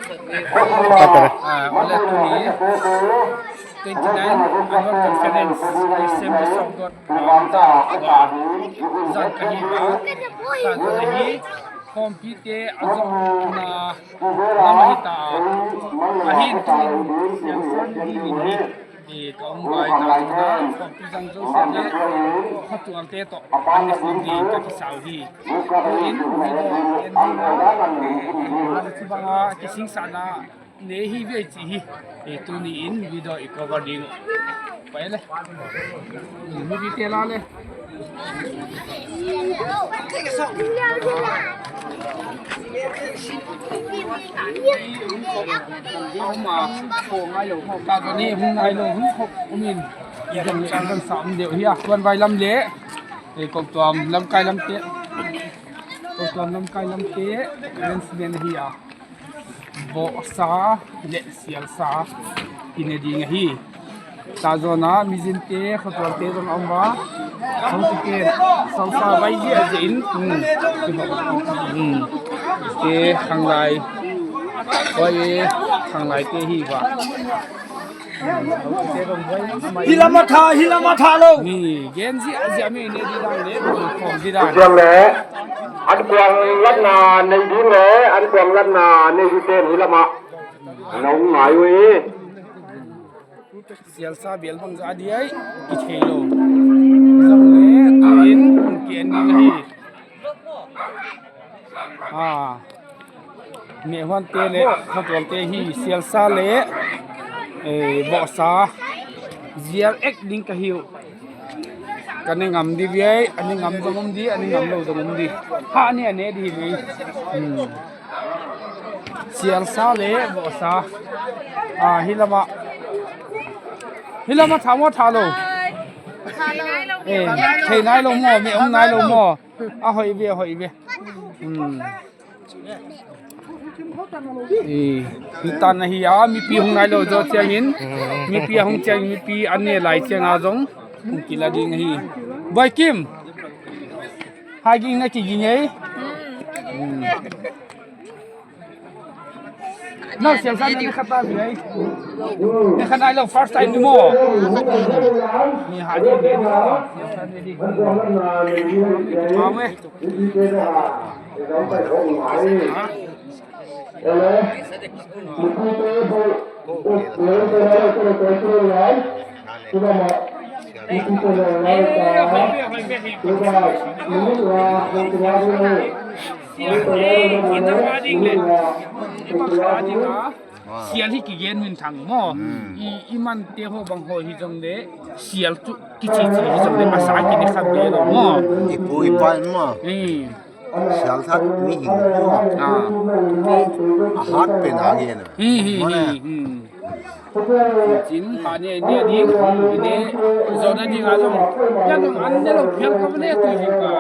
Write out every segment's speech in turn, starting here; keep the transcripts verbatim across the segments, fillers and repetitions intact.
Ah, ole tuni twenty nine Annual Conference, Assemblies of God, ah, zan ka hi a, ka zan hi, khawmpite a zonna lam ahi ta a, ahi tuin siangsawn dingin hi. I ka om gai ta zonna, khawmpi zang zosia leh, khotualte toh, an ne khawm ding ka kisa uhi. Tuin, video en ding a, eh, eh, eh, chibang a kisingsahna nei hi ve chi hi. Eh, tuni in video i cover ding. Pai le. Movie te la le. Ka zon hi hong nai lou, hong khop om in. I zon leh, i zon sam deuh hi a. Tuan vai lam leh, eh, Koktuam lamkai lamte. Koktuam lamkai lamte, arrangement hi a. Vohsa leh sialsa i ne ding ahi. Ta zonna mizinte, khotualte zong om va. Hong ti ken, sawmsa vai zia zia in. Hmm. Hmm. Te khanglai. Oi, khanglai te hi va. Hi lam a tha, hi lam a tha lou. Ni, gen zia zia mi ne di dan le, khawm di dan. Ziang le, an kuang latna nei ding le, an kuang latna nei di ten hi lam a. Nong ngai ui. Sialsa bel bangzah di ai, i thei lou. Zong le, tuin, hong ki en ding ahi. Ah. Meh huante leh, khotualte hi, sialsa leh, eh, vohsa. Zial ek ding ka hi uh. Ka ne ngam di viai, a ne ngam zong om di, a ne ngam lou zong om di. Ha ne, a ne di hi. Hmm. Sialsa leh vohsa. Ah, hi lam a. Hi lam a tha maw tha lou. Eh, thei nai lou maw, mi om nai lou maw. A hoih ve, a hoih ve. Hmm. Eh, hi tan ahi a, mipi hong nai lou zaw chiangin. Mipi a hong chiang, mipi an ne lai chiang a zong. Hong kila ding ahi. Boy Kim. Hai ging na ki ging ei. Hmm. No, sialsa ne khat ta viai. Ne khat nai lou first time ni maw. Ni ha di ni maw. Sialsa ne di. Mame. Sial hi kigen min thang maw. Hmm. I, i man te ho bang ho hi zong le, sial tu kichi chi hi zong le, masa kini kha be lou maw. I pu i pa in maw. Hmm. Sial that mi hing maw. Ah. A hat pen a gen. Hmm, hmm, hmm, hmm. Chin, pa ne, ne ding, ne, zonna ding a zong. Ya zong an ne lou phial ka ne tu ding ka.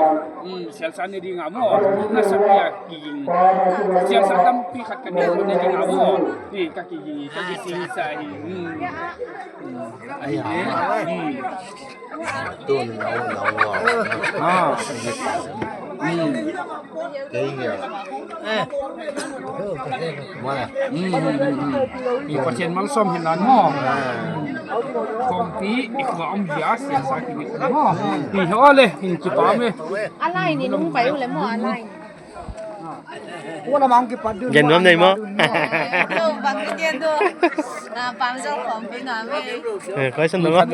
Hmm, sialsa ne ding a maw. Na sa pia ki ging. Sialsa tampi khat ka ne zonna ding a maw. Ni ka ki ging, ka ki sing sa hi. Hmm. Ai, ai. Hmm. Tun nau, nau, nau. Ah. Hmm. Kei hia. Eh. Mana? Hmm, hmm, hmm, hmm. I Pathian malsawm hi lan maw. Ah. Khawmpi, i khua om dia, sialsa ki mi maw. Hi ho le, hin kipa me. A lai ni nung pai u le maw, a lai ni. Gen nuam nei maw? Bang ni dia tu. Na, Pamzal khawmpi na me. Eh, question dong maw?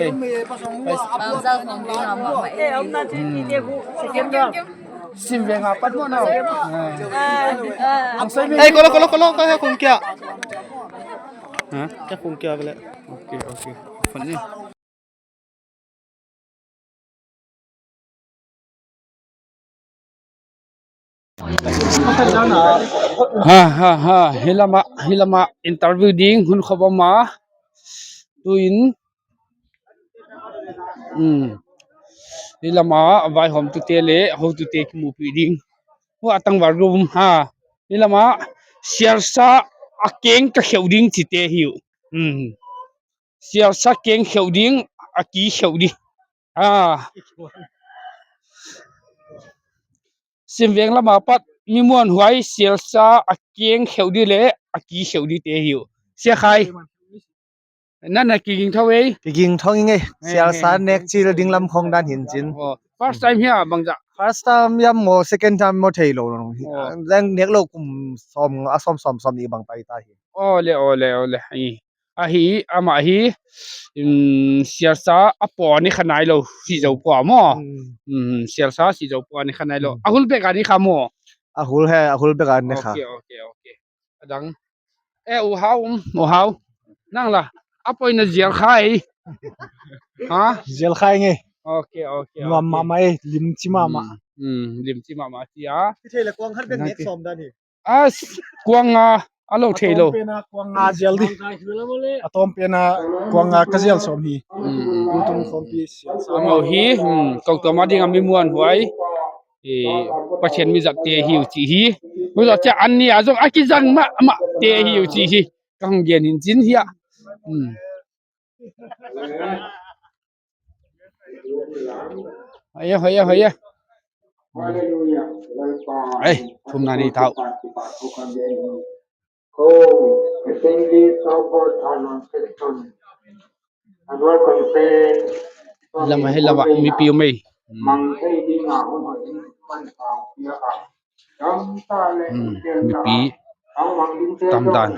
Pamzal khawmpi na maw. Eh, om na ti ti dia ku. Second round. Sim ve nga pat maw na. Eh, kolo, kolo, kolo, kolo, khung kia. Ha? Kia khung kia bele. Okay, okay. Fun ni. Ha, ha, ha. Hi lam a, hi lam a interview ding hun khop om a. Tuin. Hmm. Hi lam a vaihawmtute leh hotute kimuhpih ding. Hua tangval room ha. Hi lam a sialsa a keng ka kheuh ding chite hi uh. Hmm. Sialsa keng kheuh ding, a ki kheuh ding. Ah. Simveng lam apat, mi muanhuai Sialsa a keng kheuh di leh a ki kheuh di te hi uh. Sia Khai. Na na kiging thou ei. Kiging thou ing ei. He, Sialsa he, he, nek he, chil he, ding he, lam khong dan hi'n chin. Oh, first time hia bangzah? First time hiam maw, second time maw theilou lou. Oh. Leng nek lou kum sawm, a sawm sawm sawmnih bang pai ta hi. Ole, ole, ole. Ahi, ahi, amah hi, um, Sialsa a pua ni kha nailou, si zou pua maw. Hmm. Hmm, Sialsa si zou pua ni kha nailou. Hmm. A hul bek a ni kha maw. A hul hi, a hul bek a ni kha. Okay, okay, okay. A dang. Eh, U Hau, um, U Hau. Nang la, a poi na Zial Khai. Ha? Zial Khai ing ei. Okay, okay, okay. Nuam mahmah ei, lim chi mahmah. Hmm, hmm, lim chi mahmah chi a. Ki thei leh kuang khat bek nek sawm dan hi. As, kuang nga, a lou theilou. A tawm pen a kuang nga zial di. A tawm pen a kuang nga ka zial sawm hi. Hmm, hmm. Tutung khawmpi Sialsa. Amau hi, hmm, kou tuam a ding a mi muanhuai. Eh, Pathian mi zat te hi uh chi hi. Kou zat chia an ni a zong a kizang mahmah te hi uh chi hi. Ka hong gen hi'n chin hia. Hmm. Hoia, hoia, hoia. Hmm. Ei, thumna nei tau. Lam a hi lam a mipi um ei. Hmm. Hmm, mipi tam dan.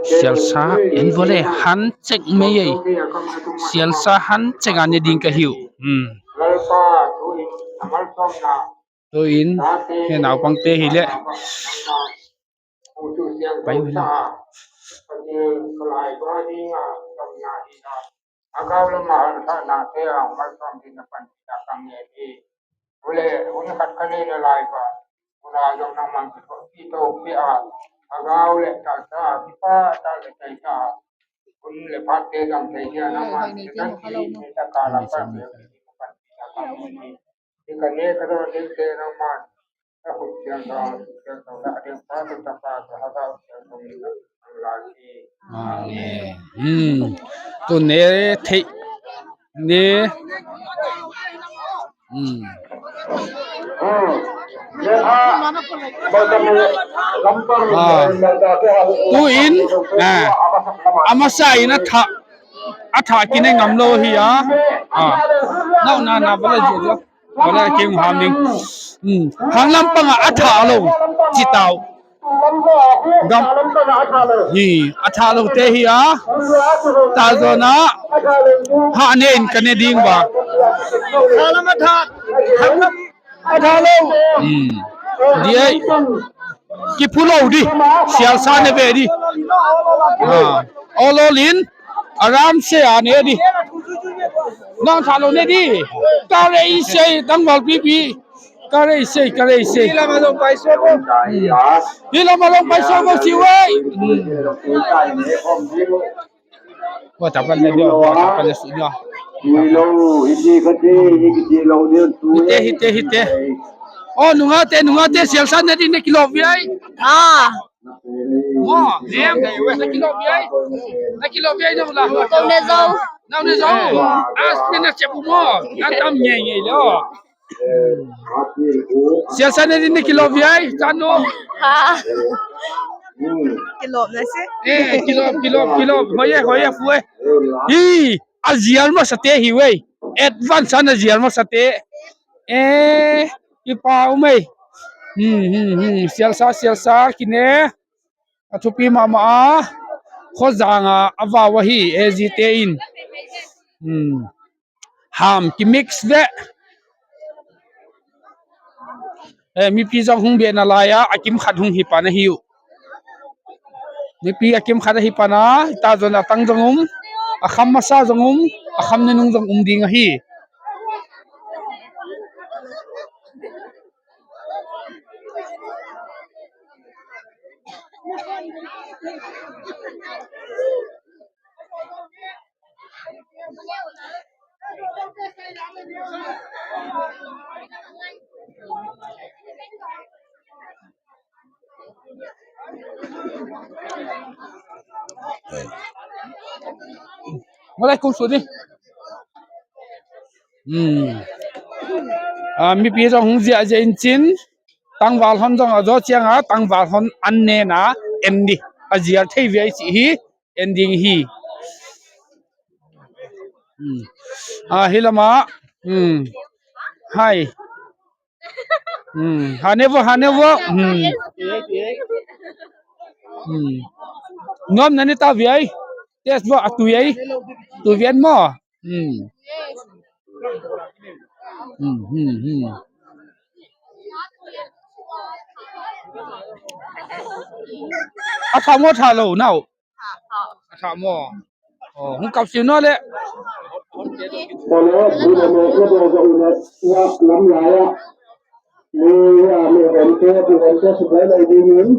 Sialsa en vole han chek mai ei. Sialsa han chek a ne ding ka hi uh. Hmm. Tuin, he naupang te hi leh. Pai uh hi leh. Amen. Hmm. Tu ne thei ne. Hmm. Ah. Tuin, ah, a masa in a thah, a thah kine ngam lou hi a. Ah. Nau na na bala jo jo. Bala keng ham ding. Hmm. Hang lam pang a thah lou. Chi tau. Gam. Hi, a thah lou te hi a. Ta zona. Ha ne in ka ne ding ba. A thah lou. Hmm. Di ei. Ki phu lou di. Sialsa ne ve di. Ah. Ol ol in. Aram se a ne di. Nang thah lou ne di. Ka rei sei tangval pipi. Ka rei sei, ka rei sei. Hi lam a zong pai suak o. Hmm. Hi lam a zong pai suak o si wei. Hmm. Wa ta pan le dio, wa ta pan le su dio. Hi lo, hi ti ka ti, hi ki ti lo dio tu. Hi te, hi te, hi te. Oh, nungate, nungate, Sialsa ne di ne kilawm viai. Ah. Mo, nem, na kilawm viai. Na kilawm viai nong la. Kong ne zong. Nong ne zong. As ne na chepu mo. Na tam ngei ngei lo. Sialsa ne di ne kilawm viai, chano. Ha. Kilawm na si. Eh, kilawm, kilawm, kilawm. Hoia, hoia, fue. Hi, a zial masa te hi wei. Advance a na zial masa te. Eh, i pa umei. Hmm, hmm, hmm. Sialsa, Sialsa, kine. A thupi mahmah a, Khozang a a vau ahi, A Z te in. Hmm. Ham ki mix ve. Eh, mipi zong hung biakna lai a, a kim khat hung hi pan ahi uh. Mipi a kim khat ahi pan a, ta zon a tang zong um, a kham masa zong um, a kham nunung zong um ding ahi. Mulai kum sudi. Hmm. Ah, mipi zong hong ziahziah in chin, tangval hon zong a zou chiang a, tangval hon an nen a, en di. A ziar thei viai chih hi, en ding hi. Hmm. Ah, hi lam ah. Hmm. Hai. Hmm. Hane vo, hane vo. Hmm. Hmm. Nuam na ni ta viai. Test vo a tu viai. Tu vian maw. Hmm. Hmm, hmm, hmm. A thah maw, thah lou nau? A thah maw? Oh, hong kap siu nawn leh. Hello, bu le me, me dawh zou le, ya, lam lai ah. Me, ya, me hon te, bu hon te, supply lai ding in.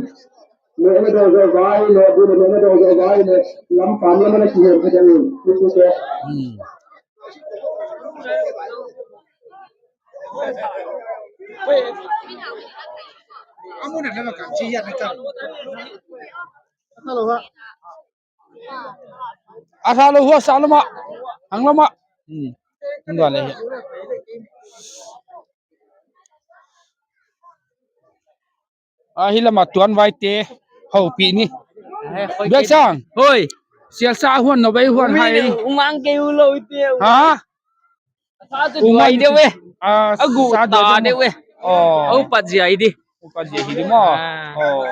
Me, me dawh zou vai le, bu le me, me dawh zou vai le, lam pam lam na ki hen ka jang in. Ni ku te. Hmm. A thah lou hua sa lam ah. Hang lam ah. Hmm. Hang lam ah. A hi lam ah tuan vai te houpih ni. Biak Sang. Hoi. Sialsa huan no bai huan hai. Umang ke u lou te. Ha? Sa tu duai deuh e. Ah, a gu sa ta deuh e. Oh. Au pat zia i di. Au pat zia hi di maw. Ah. Oh.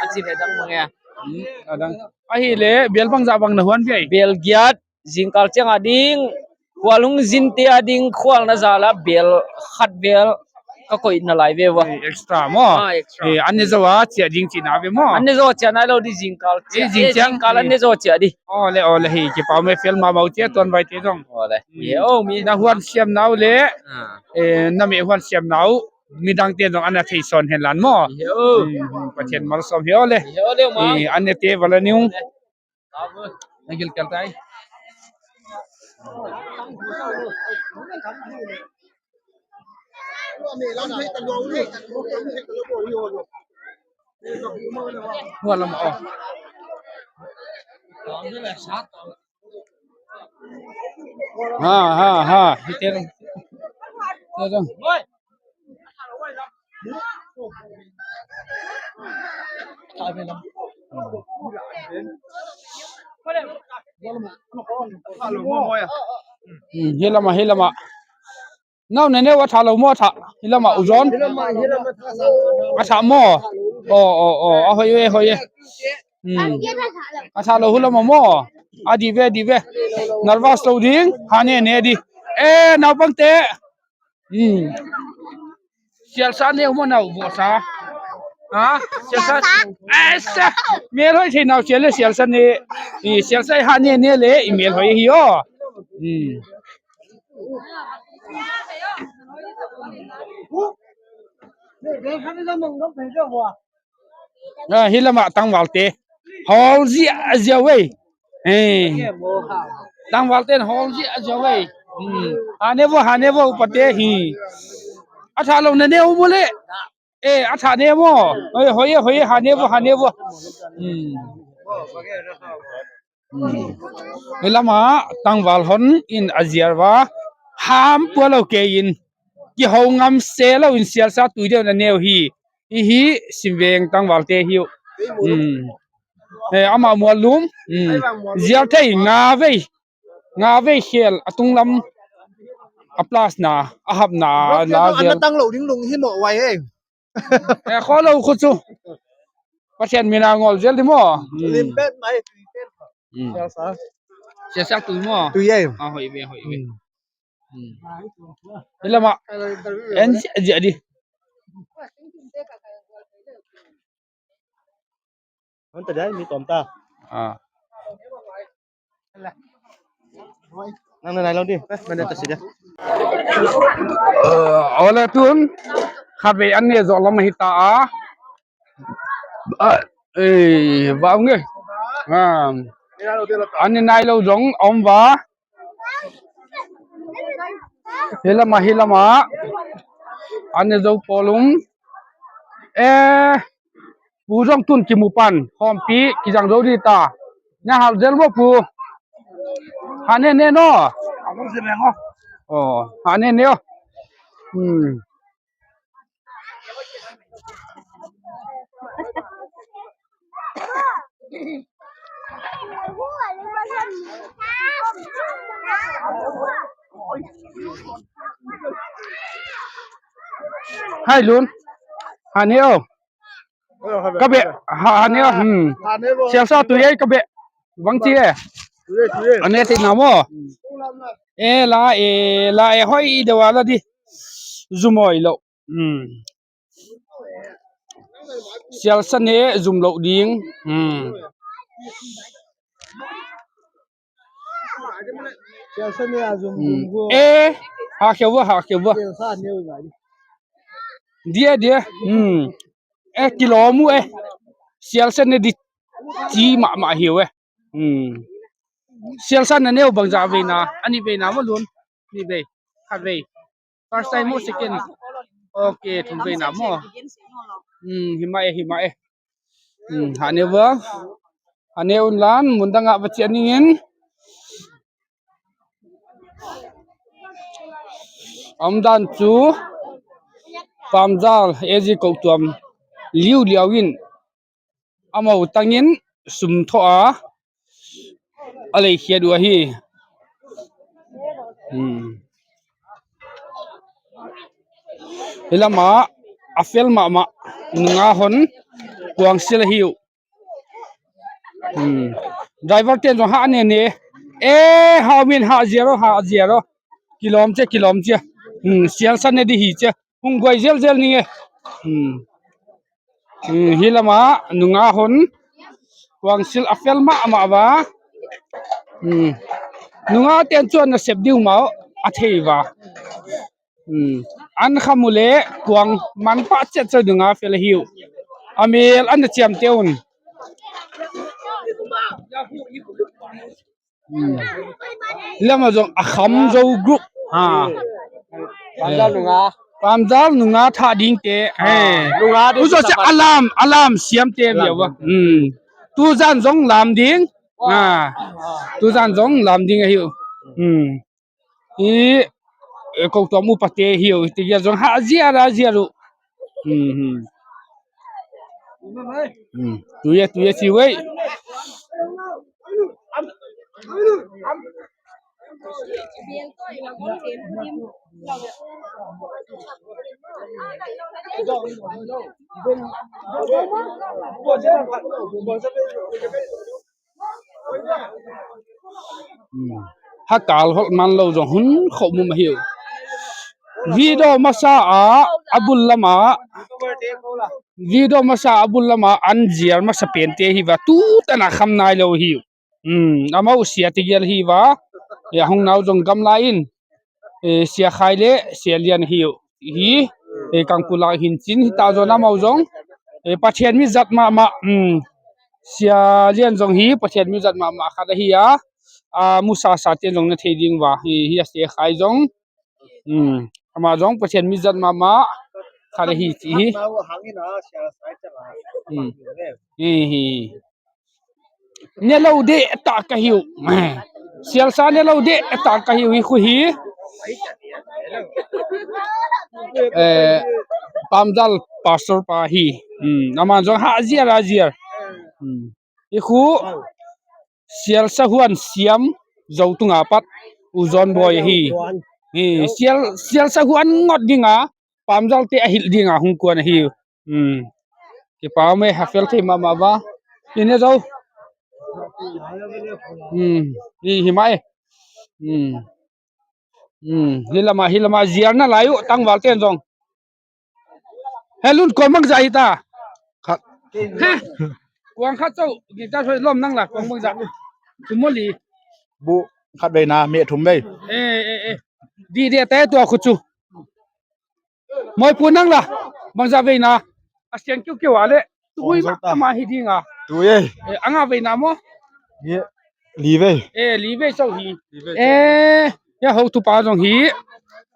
A chi le dang mang ya. Hmm, a dang. A hi le, bial bangzah bang na huan viai? Bial giat. Zingkal chiang a ding, khual hong zin te a ding, khual na zal a bial khat vel ka koih na lai ve ua. Eh, extra maw? Ah, extra. Eh, an ne zou a chia ding chihna ve maw? An ne zou a chia nai lou di zingkal chia. Eh, zing chiang. Eh, zingkal an ne zou a chia di. Oh le, oh le, hi, kipak mah e, fel mahmah uh chia tuan vai te zong. Oh le. Hmm. Ye, oh, mi. Na huan siam nau le. Ah. Eh, na me huan siam nau. Midang te zong ana thei sawn hen lan maw. Ye, oh. Hmm, hmm, Pathian malsawm hi o le. Ye, oh le, ma. Eh, an ne te vala niung. Na gilkel tai. Huan lam, oh. Ha, ha, ha. Hi te dong. Te dong. Hmm, hi lam ah, hi lam ah. Nau ne neu a thah lou maw a thah. Hi lam ah u zon. A thah maw. Oh, oh, oh. A hoih e, hoih e. Hmm. A thah lou hu lam ah maw. A di ve, di ve. Nervous lou ding. Ha ne ne di. Eh, naupang te. Hmm. Sialsa ne maw nau bo sa. Ha? Sialsa. Sialsa. Eh, sa. Mel hoih thei nau sial le sialsa ne. I sialsa ha ne ne le i mel hoih hi o. Hmm. Ah, hi lam ah tangval te. Hawl ziahziah ve. Eh. Tangval te'n hawl ziahziah ve. Hmm. Ha ne vo, ha ne vo, upa te hi. A thah lou na ne u maw le. Eh, a thah ne maw. Hoih e, hoih e, hoih e, ha ne vo, ha ne vo. Hmm. Hmm. Hi lam ah tangval hon in a ziar ua. Ham pua lou kei in. Kihou ngam se lou in sialsa tui deuh na ne u hi. Hi hi, Simveng tangval te hi uh. Hmm. Eh, amah Muallum. Hmm. Ziar thei nga vei. Nga vei khel a tunglam. A plus na, a hap na, la ziar. Ana tang lou ding lung hi maw vai e. Eh, kho lou khu chu. Pathian min a ngol zel di maw. Hmm. Lim bet mai. Hmm. Sialsa. Sialsa tui maw. Tui e. Ah, hoih ve, hoih ve. Hmm. Hmm. Hi lam ah. En ziahziah di. Hon ta dai mi tom ta. Ah. Nang na nai lou di. Eh, mana ta si dia. Eh, ole tun. Khatvei an ne zou lam hi ta a. Ah, eh, va nge. Ah. An ne nai lou zong om va. Hi lam ah, hi lam ah. An ne zou polum. Eh, Pu zong tun kimu pan, hawmpi, kizang zou di ta. Na hal zel maw pu. Ha ne ne no. Oh, ha ne ne o. Hmm. Hai Lun. Hani o. Ka beh, ha, hani o. Hmm. Sialsa tui ei ka beh. Bang chi e. Ane ti na maw. E la e, la e hoi i de wa la di. Zum oi lou. Hmm. Sialsa ne zum lou ding. Hmm. Sialsa ne a zum, hmm, zum go. E, ha kheu va, ha kheu va. Sialsa ne u ngai. Dia, dia. Hmm. E, kilawm u e. Sialsa ne di chi mahmah hi u e. Hmm. Sialsa na ne u bangzah vei na. A nih vei na maw Lun. Nih vei. Khat vei. First time maw, second? Okay, thum vei na maw. Hmm, hi mah e, hi mah e. Hmm, hani va. Hani un lan, mun dang a va chian ning in. Omdan chu, Pamzal, A G Koktuam, liu liau in. Amau tangin sum thoh a, a lei khiat uh ahi. Hmm. Hi lam a, a fel mahmah, nunga hon, Kuangsil ahi uh. Hmm. Driver ten zong ha ne ne. E, ha min ha zero, ha zero. Kilawm che, kilawm che. Hmm, Sialsa ne di hi che. Hung guai zel zel ning e. Hmm. Hmm, hi lam a, nunga hon. Kuangsil a fel mahmah va. Hmm. Nunga ten chuan na sep diu maw, a thei va. Hmm. An kham u le, kuang man pah chet chu nunga fel ahi uh. A mel an na chiam te un. Hmm. Lam a zong a kham zo group. Ha. Pamzal nunga. Pamzal nunga thah ding te. Ha. Eh. Nunga ding. U zo se alam, alam siam te viau va. Hmm. Tu zan zong lam ding. Ha. Tu zan zong lam ding ahi uh. Hmm. I, eh, Koktuam upa te hi uh. Ti ya zong ha zia ra zia ru. Hmm, hmm. Hmm. Tu ya, tu ya si wei. Hmm. Ha kal hol man lou zong hun khop mum ahi uh. Video masa a, a bul lam a. Video masa a bul lam a, an ziar masa pen te hi va tu tan a kham nai lou hi uh. Hmm, amau sia ti gel hi va. Ya hong nau zong gam lai in. Eh, Sia Khai le Sia Lian hi uh. Hi, eh, Kangkulak hin chin hi ta zong amau zong. Eh, Pathian mi zat mahmah. Hmm. Sia Lian zong hi, Pathian mi zat mahmah khat ahi a. A, musa sa ten zong na thei ding va. Hi, hi a Sia Khai zong. Hmm. Ama zong Pathian mi zat mahmah khat ahi chi hi. Hmm. Hi, hi. Ne lou deuh tak ka hi uh. Sialsa ne lou deuh tak ka hi uh hi khu hi. Eh, Pamzal pastor pa hi. Hmm, aman zong ha ziar, ha ziar. Hmm. Hi khu Sialsa huan siam zo tunga pat U Zon Boy hi. Hi, Sial, Sialsa huan ngot dinga Pamzal te a hilh dinga hung kuan ahi. Hmm. Kipa me ha fel thei mahmah va. Ine zo. Hmm. Hi, hi mai. Hmm. Hmm. Hi lama, hi lama ziar na lai uh tangval ten zong. He Lun kuang bangzah hi ta. Khat. He. Kuang khat chau. Gita soi lom nang la kuang bangzah. Tumoli. Bu khat vei na me thum vei. Eh, eh, eh. Di de te tua khu chu. Moi pu nang la, bangzah vei na. A siang kiu kiu a le. Tui ma, ma hi dinga. Tui e. Eh, a nga vei na maw. Ye. Li vei. Eh, li vei chau hi. Li vei chau. Eh, ya hotupa zong hi.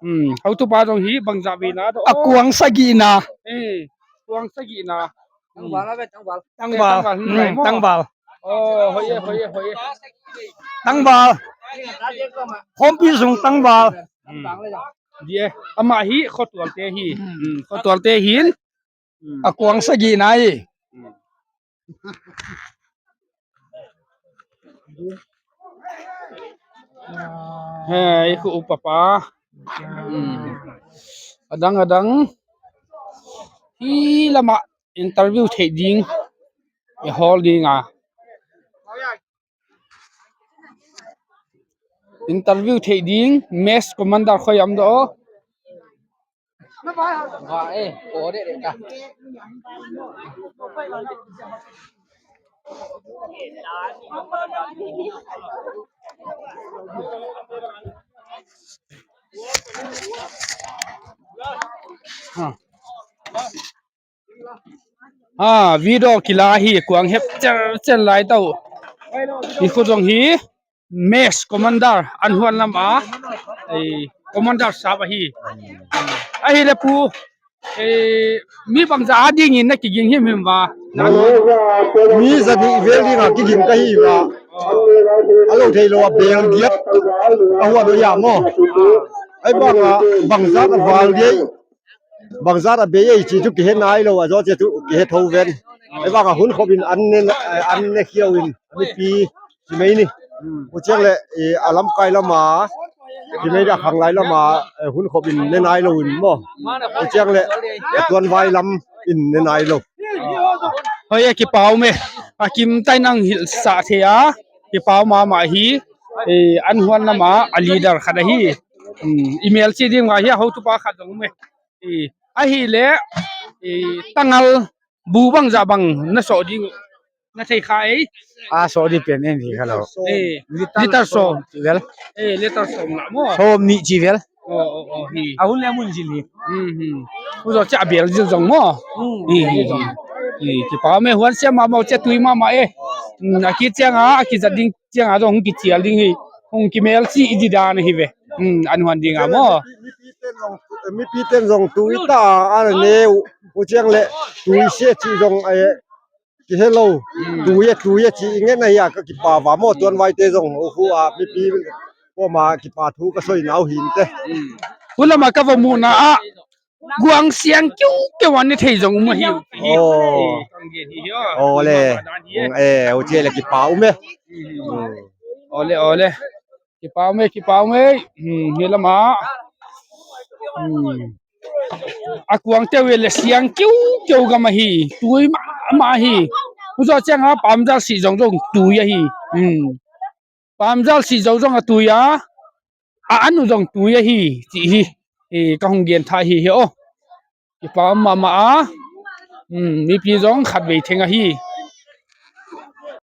Hmm, hotupa zong hi, bangzah vei na do. A kuang sagih na. Eh, kuang sagih na. Tangval a ve, tangval. Tangval. Eh, tangval, hmm, tangval. Oh, hoi e, hoi e, hoi e. Tangval. Khawmpi sung tangval. Hmm. Di e, amah hi, khotual te hi. Hmm, khotual te hin. A kuang sagihna hi. Hei, khu upa pa. Hmm. Adang, adang. Hi lama interview theih ding. I hol ding a. Interview theih ding, mess commander khoi am do. Ha. Ah, video kila hi, kuang hep cher cher lai tou. I khu zong hi, mess commander, an huan lam a, eh, commander sap ahi. Ahi le pu, eh, mi bangzah a dingin na kiging himhim ua? Mi zanih vel ding a kiging ka hi ua. A lou theilou a bel giat a huan uh ia maw. Ei bang a bangzah a val dei. Bangzah a bei ei chih chu kihe nailou a, zoh chih chu kihe thou ven. Ei bang a hun khop in an ne, an ne khiau in, mipi, kimei ni. Huchiang le, eh, a lamkai lam a, kimei dia khanglai lam a, eh, hun khop in ne nailou in maw. Huchiang le, eh, tuanvai lam in ne nailou. Hoi e, kipak um e. A kim tai nang hilh sah thei a. Kipak mahmah hi. Eh, an huan lam a, a leader khat ahi. Hmm, email chi ding ua hi a, hotupa khat zong um e. Eh, ahi le, eh, tangal bu bangzah bang na sawh ding uh? Na thei kha ei? A sawh di pen en hi kha lou. Eh, liter sawm chi vel. Eh, liter sawm lah maw. Sawmnih chi vel. Oh, oh, oh, hi. A hun le mun zil hi. Hmm, hmm. Pu zong chia bel zil zong maw. Hmm, hi, hi, hi. Hi, kipak um e, huan siam mahmah, chia tui mahmah e. Hmm, a kichiang a, a kizat ding chiang a zong hong kichial ding hi. Hong kimelchih i di dan hi ve. Hmm, an huan ding a maw. Mipi ten zong, mipi ten zong tui ta a ne uh. Huchiang le tui se chih zong, eh, kihe lou. Hmm. Tui e, tui e chih i ngen ahi a, ka kipak ua maw, tuanvai te zong. Khu a mipi kuamah kipahthu ka sawi nau hi inte. Hmm. Hun lam a ka va muhna a, kuang siang kiu kiu a ne thei zong um ahi. Oh. Eh, kang gen hi hi a. Oh le. Kuamah dan hi e. Eh, huchiang le kipak um e. Hmm. Oh le, oh le. Kipak um e, kipak um e. Hmm, hi lam a. Hmm. A kuang te uh le siang kiu kiu gam ahi. Tui mahmah ahi. Pu zong chiang a pamzal si zong zong tui ahi. Hmm. Pamzal si zong zong a tui a. A an uh zong tui ahi. Chih hi. Eh, ka hong gen thei hi hi o. Kipak mahmah a. Hmm, mipi zong khatvei theng ahi.